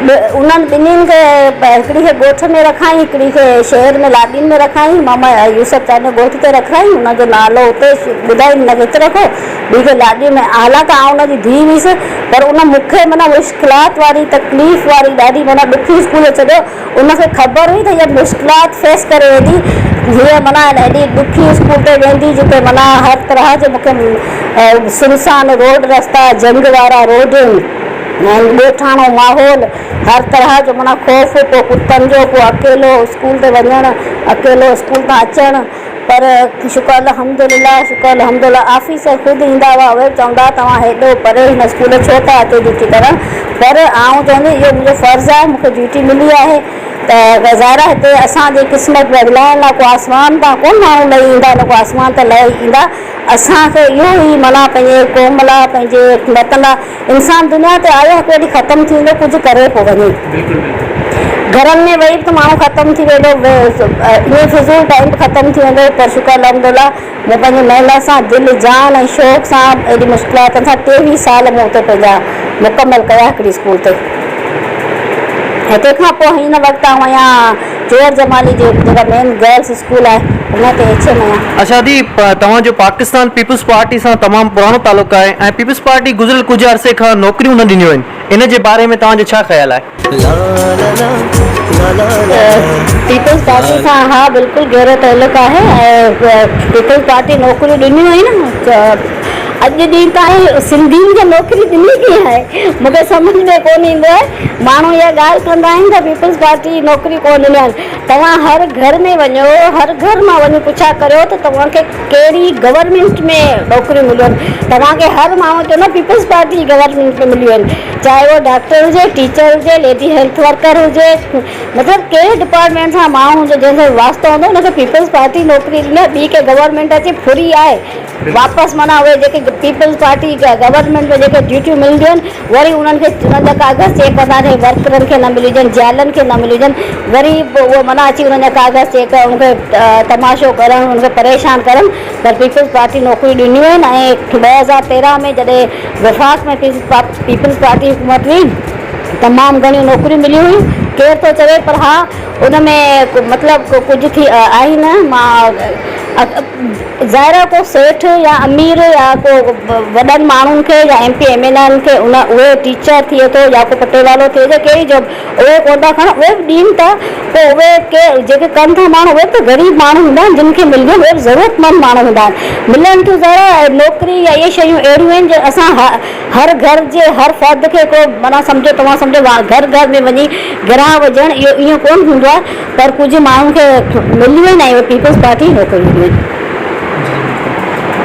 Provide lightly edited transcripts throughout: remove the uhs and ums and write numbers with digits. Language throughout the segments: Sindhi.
انهن ٻنهين کي هڪڙي کي ڳوٺ ۾ رکائين هڪڙي کي شهر ۾ لاڏين ۾ رکائين ماما يوسف چانڊيو ڳوٺ تي رکرائين ان جو نالو اتي ٻڌائين هن کي هت رکو ٻي کي لاڏين ۾ حالانڪه آئون ان جي ڌيء هيس پر ان مون کي معنيٰ مشڪلات واري تڪليف واري ڏاڍي معنيٰ ڏکي اسڪول ڇڏيو ان کي خبر هئي ته هيء مشڪلات فيس ڪري ويندي هيء معنيٰ ايڏي ڏکي اسڪول تي ويندي جتي معنيٰ هر طرح جي مون کي سنسان روڊ رستا جهنگ وارا روڊ ۽ ڳوٺاڻو ماحول هر طرح جو معنيٰ خوف پوء ڪتن جو پوء اڪيلو اسڪول تي وڃڻ اڪيلو اسڪول تان اچڻ پر شڪر الحمدلله شڪر الحمدلله آفيسر خود ايندا هئا اهي به چوندا هئا توهان هيڏو پري هن اسڪول ڇو ٿا اچو ڊيوٽي ڪرڻ پر آئون چوندي اهو منهنجو فرض آهي مون کي ڊيوٽي ملي آهي ته ظاهر آهي هتي اسان جي قسمت بدلائڻ لاء ڪو آسمان تان ڪونه ماڻهو لهي ايندا نه ڪو آسمان تان لهي ايندا اسان کي اهو ئي معنيٰ پنهنجي قوم لاء پنهنجي وطن لاء انسان دنيا تي آيو هڪ ڏينهن ختم ٿي ويندو ڪجهه ڪري پوء وڃي. گهرن ۾ ويهي به ته ماڻهو ختم ٿي ويندو ائين فضول ٽائيم به ختم ٿي ويندو پر شڪر الحمدلله مون پنهنجي محنت سان دل جان ۽ شوق سان ايڏي مشڪلاتن سان ٽيويهه سال مون اتي پنهنجا مڪمل ڪيا هڪڙي اسڪول تي ۽ تنهن کان پوء هن وقت آئون آهيان چوهر جمالي جي جيڪا مين گرلس اسڪول آهي ان تي ايڇ ايم آهيان. اڇا ادي توهان جو پاڪستان پيپلز پارٽي سان تمام پراڻو تعلق آهي ۽ پيپلز پارٽي گذريل ڪجهه عرصي کان نوڪريون نه ڏنيون آهن ان جي باري ۾ توهان جو ڇا خيال آهي؟ پيپلز پارٽي سان ها بلڪل گهرو تعلق آهي ۽ پيپلز پارٽي نوڪريون ڏنيون آهن اڄ ڏينهن تائين سنڌين کي نوڪري ڏني ڪيئن آهي مون کي سمجهه ۾ ڪونه ايندو آهي ماڻهو اها ڳالهه ڪندا آهن ته پيپلز پارٽي نوڪريون ڪونه ڏنيون آهن توهان هر گهر ۾ وڃو، هر گهر مان وڃي پڇا ڪريو ته توهان کي ڪهڙي گورنمينٽ ۾ نوڪريون مليون آهن. توهان کي هر ماڻهو چوندو پيپلز پارٽي جي گورنمينٽ ۾ مليون آهن. چاهي اهو ڊاڪٽر هجي، ٽيچر هجي، ليڊي هيلٿ ورڪر هجي، مطلب ڪهڙي ڊپارٽمينٽ سان ماڻهو هجي جنهن سان واسطو هوندو ان کي پيپلز پارٽي نوڪري ڏني آهي. ٻي ڪنهن گورنمينٽ اچي ڦري آهي واپس معنيٰ اهي جيڪي پيپلز پارٽي گورنمينٽ ۾ جيڪي ڊيوٽيون ملنديون آهن وري انهن کي انهن جا ڪاغذ چيڪ ڪندا آهن ورڪرن کي نه ملي هجن جيالن کي نه ملي هجن وري پوء اهي معنيٰ اچي انهن جا ڪاغذ چيڪ ڪرڻ انهن کي تماشو ڪرڻ انهن کي پريشان ڪرڻ پر پيپلز پارٽي نوڪريون ڏنيون آهن ۽ 2013 ۾ جڏهن وفاق ۾ پيپلز پارٽي حڪومت هئي تمام گهڻيون نوڪريون مليون هيون ڪير ٿو چوي پر ها ان ۾ مطلب ڪجهه ٿي آهي نه مان ظاهر آهي ڪو سيٺ يا امير يا ڪو وڏن ماڻهن کي يا M P M N N کي ان اهي ٽيچر ٿئي ٿو يا ڪو پٽيوالو ٿئي ٿو ڪهڙي جاب اهي ڪونه ٿا کڻن اهي به ڏين ٿا پوء اهي ڪي جيڪي ڪن ٿا ماڻهو اهي به ته غريب ماڻهو هوندا آهن جن کي ملنديون آهن اهي به ضرورتمند ماڻهو هوندا آهن ملن ٿيون ظاهر آهي نوڪري يا اهي شيون اهڙيون آهن جو اسان هر گهر جي هر فرد کي ڪو معنيٰ سمجهو توهان سمجهو گهر گهر ۾ وڃي گراهه وجهڻ اهو ائين ڪونه هوندو آهي پر ڪجهه ماڻهن کي مليون آهن ۽ اهي پيپلز پارٽي جون نوڪريون مليون آهن.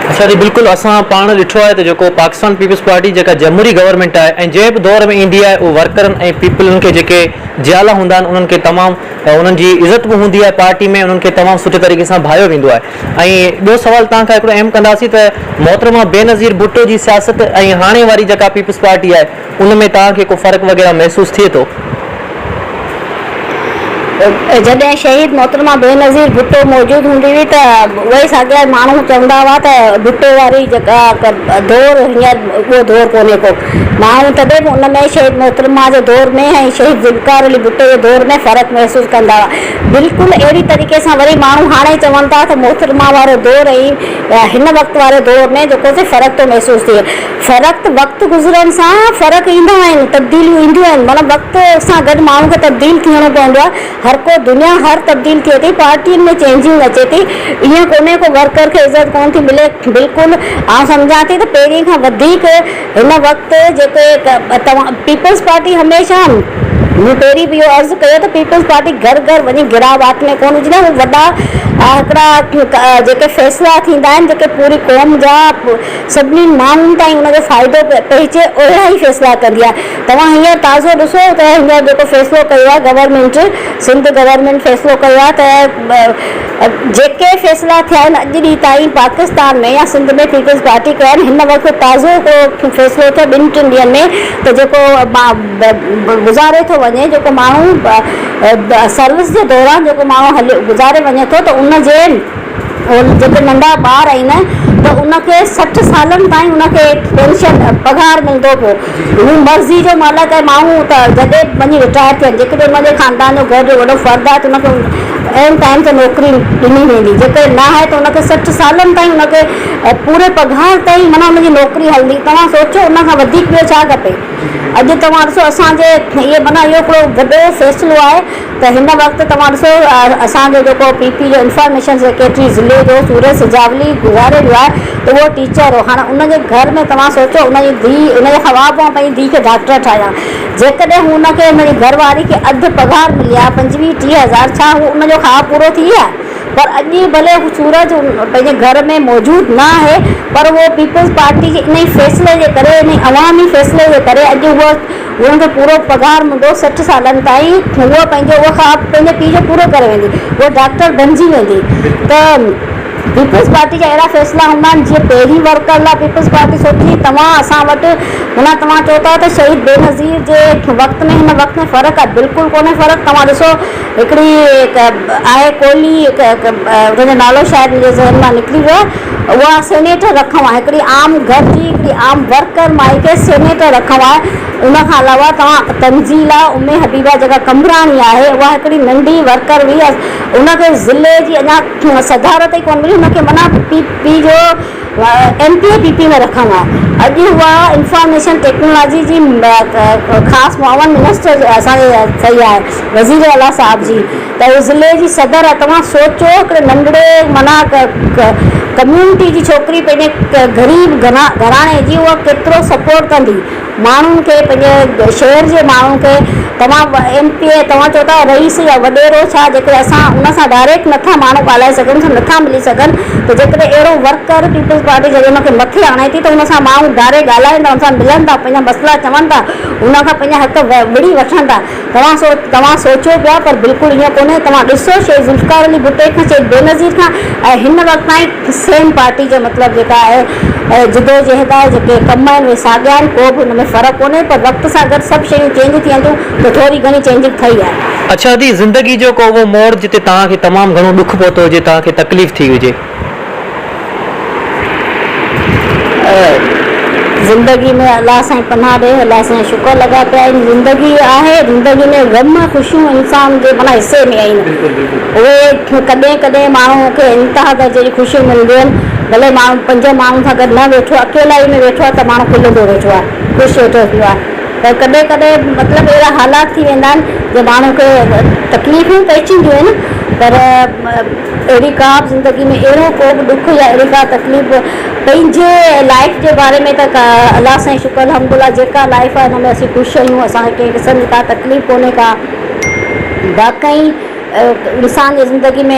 اڇا جي بلڪل اسان پاڻ ڏٺو آهي ته جيڪو پاڪستان پيپلز پارٽي جيڪا جمهوري گورنمينٽ آهي ۽ جنهن به دور ۾ ايندي آهي اهو ورڪرن ۽ پيپلن کي جيڪي جيالا هوندا آهن انهن کي تمام انهن جي عزت به هوندي آهي پارٽي ۾ انهن کي تمام سٺي طريقي سان ڀايو ويندو آهي ۽ ٻيو سوال توهان کان هڪڙو اهم ڪنداسين ته محترمه بينظير ڀٽو جي سياست ۽ هاڻي واري جيڪا پيپلز پارٽي آهي ان ۾ توهان کي ڪو فرق وغيره محسوس ٿئي ٿو؟ جڏهن شهيد محترمه بينظير ڀٽو موجود هوندي هئي ته اهي ساڳيا ماڻهو چوندا هئا ته ڀٽو واري جيڪا دور هينئر اهو دور ڪونهي ڪو. ماڻهو تڏهن به ان ۾ شهيد محترمه جي دور ۾ ۽ شهيد ذوالفقار علي ڀٽو جي دور ۾ فرق محسوس ڪندا هئا. بلڪل اهڙي طريقي سان وري ماڻهو هاڻي چون ٿا ته محترمه وارو دور ۽ هن وقت واري دور ۾ جيڪو سي فرق ٿو محسوس ٿئي. فرق ته وقت گذرڻ سان فرق ايندا آهن، تبديليون اينديون آهن، معنيٰ وقت سان گڏ ماڻهو کي تبديل ٿيڻو پوندو آهي، هر ڪو دنيا هر تبديل ٿئي ٿي، پارٽين ۾ چينجنگ اچي ٿي، ائين ڪونهي ڪو ورڪر کي عزت ڪونه ٿي ملي، بلڪل آئون سمجهان ٿي ته پهرين کان وڌيڪ هن وقت جيڪي توهان پيپلز پارٽي هميشه مون پهرين به اهو عرض ڪيو ته پيپلز پارٽي گهر گهر وڃي گراهه وات ۾ ڪونه وجهندي آهي، اهي وڏا هڪڙا جيڪي فيصلا ٿيندا آهن جيڪي پوري قوم جا سڀني ماڻهن تائين ان جو فائدو پهچي اهڙا ئي فيصلا ڪندي آهي. توهان هينئر تازو ڏسو ته هينئر جيڪو فيصلو ڪيو آهي گورنمينٽ سنڌ گورنمينٽ فيصلو ڪيو آهي ته جيڪي فيصلا ٿيا آهن اڄ ڏينهن تائين پاڪستان ۾ يا سنڌ ۾ پيپلز پارٽي ڪيا آهن هن وقت تازو هڪڙو فيصلو ٿيو ٻن ٽن ڏينهن ۾ ته جيڪو گذاري ٿو وڃي جيڪو ماڻهو سروس جي دوران جيڪو ماڻهو هليو گذاري وڃي ٿو ته ان جي جيڪي ننڍا ٻار آهن ته ان کي 60 سالن تائين ان کي پينشن پگهار ملندو پيو هو مرضي جو مالڪ آهي ماڻهو ته جڏهن وڃي رٽائر ٿين جيڪڏهن ان جي خاندان جو گهر جو وڏو فرد آهي ته ان کي عين ٽائيم تي نوڪري ڏني ويندي جيڪڏهن نه آهي ته ان کي 60 سالن تائين ان کي پوري پگهار تائين معنيٰ ان جي نوڪري هلندي توهان سوچو ان کان وڌيڪ ٻيو ڇا کپي اڄ توهان ڏسو اسان جي اهي معنيٰ اهو هڪڙو وڏو فيصلو آهي ته هن وقت توهان ڏسو اسان جو جيڪو پي پي جو انفارميشن سيڪريٽري ضلعي جو سورج سجاولي گذاري ويو آهي ته اهو ٽيچر هو هاڻي ان جي گهر ۾ توهان سوچو ان جي ڌي ان جي خواب هو پنهنجي ڌي کي ڊاڪٽر ٺاهيان جيڪڏهن هو ان کي ان جي گهر واري کي اڌ پگهار ملي آهي 25 30 هزار ڇا هو ان جو خواب پورو ٿي ويو آهي پر اڄ ڀلي هو سورج پنهنجي گهر ۾ موجود نه آهي پر اهو پيپلز پارٽي جي انهي فيصلي جي ڪري انهي عوامي فيصلي جي ڪري اڄ هو هن کي پورو پگهار ملندو 60 سالن تائين هوء پنهنجو اهو خواب پنهنجي پيء جو پورو ڪري ويندي هوء ڊاڪٽر بنجي ويندي ته پيپلز پارٽي جا اهڙا فيصلا هوندا آهن جيئن پهرين ورڪر لاء پيپلز پارٽي سوچي توهان اسان وٽ معنيٰ توهان چئو ٿا ته شهيد بينظير جي وقت ۾ هن وقت ۾ فرق آهي بلڪل ڪونهي فرق توهان ڏسو هڪڙي آهي ڪولهي ان جو نالو شايد منهنجي ذهن مان نڪري ويو آهي اها سينيٽر رکئون آهي هڪڙي عام گهر جي هڪڙي عام ورڪر مائي کي سينيٽر رکئون آهي ان کان علاوه توهان تنزيلا ام حبيبه جيڪا قمبراڻي آهي اها هڪڙي ننڍي ورڪر هئي ان کي ضلعي جي اڃا صدارت ئي ڪونه ملي ان کي معنيٰ پي پي جو M P A P P ۾ رکئون آهي اڄ اها انفارميشن ٽيڪنالاجي جي خاص معاون منسٽر اسان جي ٿي آهي وزير اعليٰ صاحب جي ته هو ضلعي جي صدر آهي توهان سوچو هڪڙي ننڍڙي معنيٰ ڪميونٽي جي ڇوڪري پنهنجي غريب گهراڻي جي اها ڪيترو سپورٽ ڪندي ماڻهن کي پنهنجي شهر جي ماڻهن کي توهان ايم پي اي توهان چئو ٿا رئيس يا وڏيرو ڇا جيڪڏهن اسان ان سان ڊائريڪٽ نٿا ماڻهو ڳالهائي سگهن ان سان نٿا ملي سگهن ته جيڪڏهن اهڙو ورڪر پيپلز پارٽي جڏهن ان کي مٿي آڻي ٿي ته ان سان ماڻهو ڊائريڪٽ ڳالهائين ٿا ان سان ملن ٿا پنهنجا مسئلا چون ٿا ان کان پنهنجا حق وڙهي وٺن ٿا توهان سو توهان سوچيو پيا پر بلڪل ائين ڪونهي توهان ڏسو شهيد ذوالفقار علي ڀٽي کان شهيد بينظير کان ۽ هن وقت تائين سيم پارٽي جو مطلب جيڪا آهي جدوجهد آهي جيڪي ڪم آهن اهي ساڳيا آهن ڪو به ان ۾ فرق ڪونهي پر وقت سان گڏ سڀ شيون چينج ٿين ٿيون ته ٿوري گهڻي چينجنگ ٿئي آهي. اڇا ادي زندگي جو ڪو اهو موڙ جتي توهان کي تمام گهڻو ڏک پهتو هجي توهان کي تڪليف ٿي هجي. زندگي ۾ الله سائين پناھ ڏي الله سائين شڪر لڳا پيا آهن زندگي آهي زندگي ۾ غم خوشيون انسان جي معنيٰ حصي ۾ آهن اهي ڪڏهن ڪڏهن ماڻهو کي انتها درجي جي خوشيون ملنديون آهن ڀلي ماڻهو پنج ماڻهن سان گڏ نه ويٺو اڪيلائي ۾ ويٺو آهي ته ماڻهو کلندو ويٺو آهي خوش ويٺو ٿيندو آهي پر ڪڏهن ڪڏهن مطلب اهڙا حالات ٿي ويندا آهن جو ماڻهو کي تڪليفون پهچنديون آهن پر اهڙي ڪا به زندگي ۾ اهڙو ڪو به ڏک يا اهڙي ڪا تڪليف پنهنجي لائيف جي باري ۾ ته الله سائين شڪر الحمدالله جيڪا لائيف آهي ان ۾ اسين خوش آهيون اسان کي ڪنهن قسم جي ڪا تڪليف ڪونهي ڪا باقي انسان جي زندگي ۾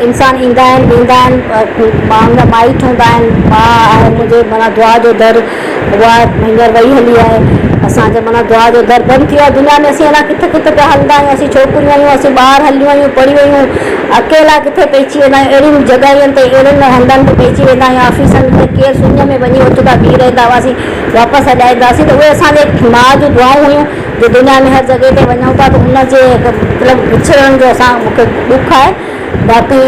انسان ايندا آهن ويندا آهن ماڻهن جا مائٽ هوندا آهن ماء آهي منهنجي معنيٰ دعا جو در اها هينئر وئي هلي آهي اسان جي معنيٰ دعا جو در بند ٿي ويو آهي دنيا ۾ اسين الائي ڪٿي ڪٿي پيا هلندا آهيون اسين ڇوڪريون آهيون اسين ٻاهر هليون آهيون پڙهيون آهيون اڪيلا ڪٿي پئجي ويندا آهيون اهڙين جڳهين تي اهڙن هنڌن تي پئجي ويندا آهيون آفيسن ۾ ڪير سڃ ۾ وڃي اوچتا بيهي رهندا هئاسين واپس هليا ايندا هئاسين ته اهي اسان جي ماء جون دعائون هيون جو دنيا ۾ هر جڳهه تي وڃون ٿا ته ان جي مطلب وڇڙڻ جو اسان مون کي ڏک آهي باقي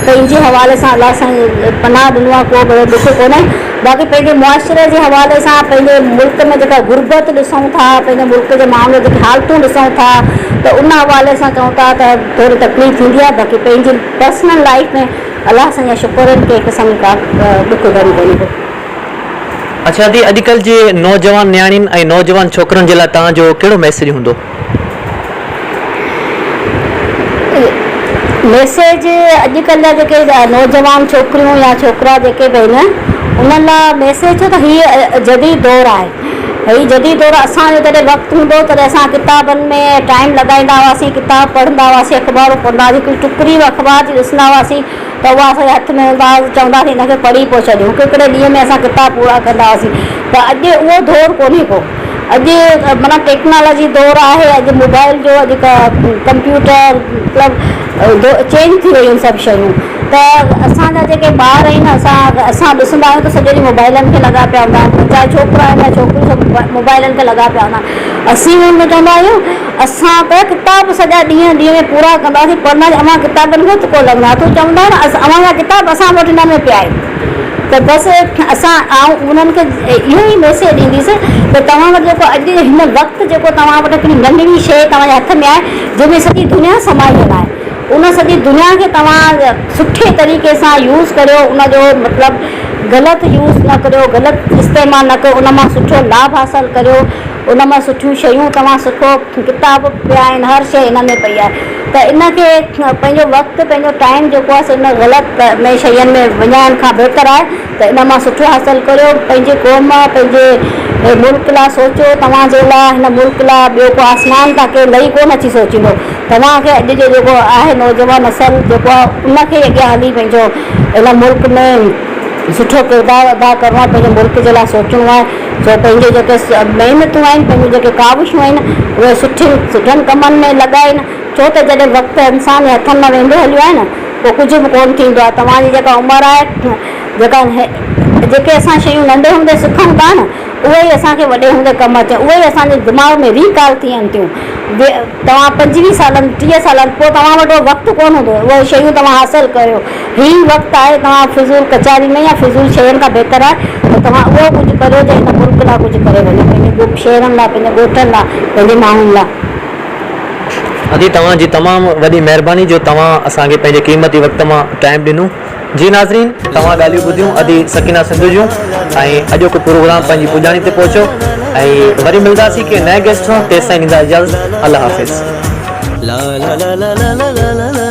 پنهنجي حوالي سان الله سائين پناهه ڏنو آهي ڪو به اهڙو ڏک ڪونهي باقي پنهنجي معاشري جي حوالي سان پنهنجي ملڪ ۾ جيڪا غربت ڏسون ٿا پنهنجي ملڪ جي ماڻهن جون جيڪي حالتون ڏسون ٿا ته ان حوالي سان چئون ٿا ته ٿوري تڪليف ٿيندي آهي باقي پنهنجي پرسنل لائيف ۾ الله سائين جا شڪر آهن ڪنهن قسم جي ڪا ڏک غم ڪونهي ڪو. اڇا the اڄڪلهه جي نوجوان نياڻين ۽ نوجوان ڇوڪرن جي لاء توهان جو ڪهڙو ميسيج هوندو؟ ميسيج اڄڪلهه جا جيڪي نوجوان ڇوڪريون يا ڇوڪرا جيڪي به آهن انهن لاء ميسيج ڇو ته هي جديد دور آهي هي جديد دور اسان جو جڏهن وقت هوندو هو تڏهن اسان ڪتابن ۾ ٽائيم لڳائيندا هئاسين ڪتاب پڙهندا هئاسين اخبارون پڙهندا هئاسين هڪڙي ٽڪري به اخبار جي ڏسندا هئاسين ته اها اسان جي هٿ ۾ هوندا هئا چوندا هئاسين هن کي پڙهي پوء ڇڏيون هڪ هڪڙي ڏينهن ۾ اسان ڪتاب پورا ڪندا هئاسين ته اڄ اهو دور ڪونهي ڪو اڄ معنيٰ ٽيڪنالاجي دور آهي اڄ موبائل جو اڄ ڪمپيوٽر مطلب چينج ٿي ويون آهن سڀ شيون ته اسان جا جيڪي ٻار آهن اسان اسان ڏسندا آهيون ته سڄو ڏينهن موبائلن کي لڳا پيا هوندا آهن چاهي ڇوڪرا آهن يا ڇوڪريون سڀ موبائلن کي لڳا پيا هوندا آهن اسين انهن کي چوندا آهيون اسان ته ڪتاب سڄا ڏينهن ڏينهن ۾ پورا ڪندا هئاسين پڙهندا هئاسين اوهان ڪتابن کي هٿ ڪونه لڳندا هئا چوندا هئا نه اوهان جا ڪتاب اسان وٽ هن ۾ پيا آهن. ته بس اسان آئون انهن کي اهو ئي ميسيج ڏينديس ته توهان وٽ جيڪو اڄ هن وقت جيڪو توهان وٽ هڪڙي ننڍڙي شيء توهان جي هٿ ۾ آهي جنهن ۾ سڄي دنيا سمايل آهي ان سڄي دنيا کي توهان سٺي طريقي سان يوز ڪريو ان جو مطلب غلط يوز نه ڪريو غلط استعمال نه ڪيو ان مان سٺو لاڀ حاصل ڪريو ان مان سٺيون شيون توهان سکو ڪتاب پيا آهن هر شيء ان ۾ پئي آهي ته ان کي پنهنجو وقت پنهنجو ٽائيم جيڪو آهي سو ان غلط ۾ شين ۾ وڃائڻ کان بهتر آهي ته ان مان سٺو حاصل ڪريو پنهنجي قوم پنهنجي ملڪ لاء سوچو توهان جي لاء هن ملڪ لاء ٻيو ڪو آسمان تان ڪير لهي ڪونه اچي سوچيندو توهان کي اڄ جو جيڪو آهي نوجوان نسل جيڪو آهي ان کي اڳيان هلي پنهنجو ان ملڪ ۾ سٺو ڪردار ادا ڪرڻو آهي پنهنجي ملڪ جي لاء سوچڻو آهي سو پنهنجون جيڪي محنتون آهن پنهنجون جيڪي ڪاوشون آهن اهي سٺين سٺن ڪمن ۾ لڳائين ڇو ته جڏهن وقت انسان جي هٿن مان ويندو هليو آهي نه پوء ڪجهه به ڪونه ٿيندو آهي توهان جي جيڪا عمر آهي جيڪا جيڪي اسان شيون ننڍي هوندي سکون ٿا نه اهي ئي اسان کي وڏي هوندي ڪم اچن اهي ئي اسان جي دماغ ۾ ريڪال ٿين ٿيون توهان پنجويهه سالن ٽيهه سالن پوء توهان وٽ اهو وقت ڪونه هوندو اهي شيون توهان حاصل ڪريو هي وقت آهي توهان فضول ڪچهري ۾ يا فضول شين کان بهتر آهي ته توهان اهو ڪجهه ڪريو جو هن ملڪ لاء ڪجهه ڪري وڃو پنهنجي شهرن لاء پنهنجي ڳوٺن لاء پنهنجي ماڻهن لاء. ادي توهان جي تمام وڏي مهرباني جو توهان اسان کي پنهنجي قيمتي وقت مان ٽائيم ڏنو. جي ناظرين توهان ڳالهيون ٻڌيون ادي سڪينه سنڌو جون ۽ اڄوڪو پروگرام پنهنجي پڄاڻي تي پهچو ۽ وري ملداسين ڪنهن نئين گيسٽ سان تيستائين ڏيندا اجازت الله حافظ. لا لا لا لا لا لا لا لا.